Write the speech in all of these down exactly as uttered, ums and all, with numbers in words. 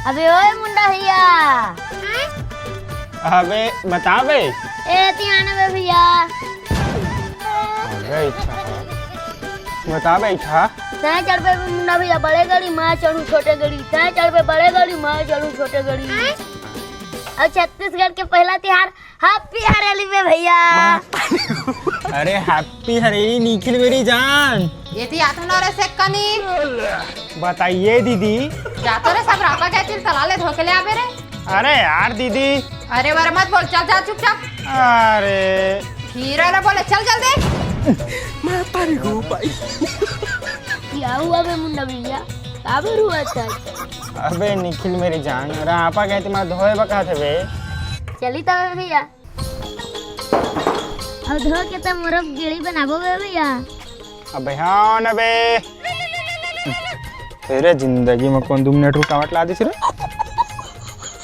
अबे ओए मुंडा भैया। अबे बता बे। ए, ती आना बे भैया। अबे इच्छा है। बता बे इच्छा। तैं चढ़बे मुंडा भैया बड़े गाड़ी, मैं चढ़ू छोटे गाड़ी। तैं चढ़बे बड़े गाड़ी, मैं चढ़ू छोटे गाड़ी। और छत्तीसगढ़ के पहला तिहार Happy हरेली बे भैया। अरे Happy हरेली निखिल मेरी जान। ये तो याद ना रे सेक्कनी। बताइए दीदी। जा तो रे सब रापा गए चिल तला ले धोके ले आबे रे। अरे यार दीदी। अरे वर मत बोल, चल जा चुपचाप। अरे। हीरा रे बोले चल जल्दी। मैं तारी हूँ भाई। क्या हुआ बे मुंडा भैया? काबर हुआ था? अबे निखिल मेरी जान, रापा गए तुम्हारा धोए बका थे बे। चली तब भैया। अब धो के तब मोर गेड़ी बनाबो बे भैया। अबे हाँ न बे। तेरे जिंदगी में कौन दो मिनट रुकावट ला दिस रे?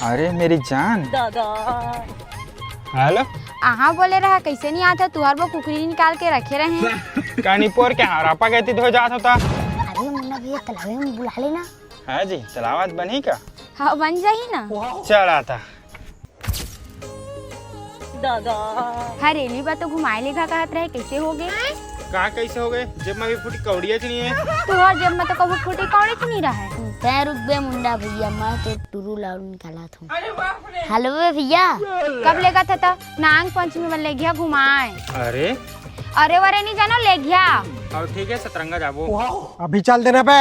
अरे मेरी जान। दादा। हेलो। आहा बोले रहा कैसे नहीं आता, तुहार वो कुकरी निकाल के रखे रहे। कहानी पोर के हारापा गए थी धो जात होता। अरे मुन्ना भैया तलावे में बुला लेना। हाँ जी, तलावात बनी का? हाँ बन जाही ना। चल आता। दादा। हरेली बा तो घुमाए लेगा कहत रहे, कैसे हो गए? का कैसे हो गए? जब मैं भी फूटी कौड़िया च नहीं है। तो और जब मैं तो कभी फूटी कौड़ी च नहीं रहा है। तै रुक बे मुंडा भैया, मैं तो टुरू लाउड निकाला था। हेलो बे भैया। कब लेगा था तो नांग पंचमी में ले गया घुमाए। अरे। अरे वरे नहीं जानो ले गया। और ठीक है सतरंगा जाबो। अभी चल देना बे।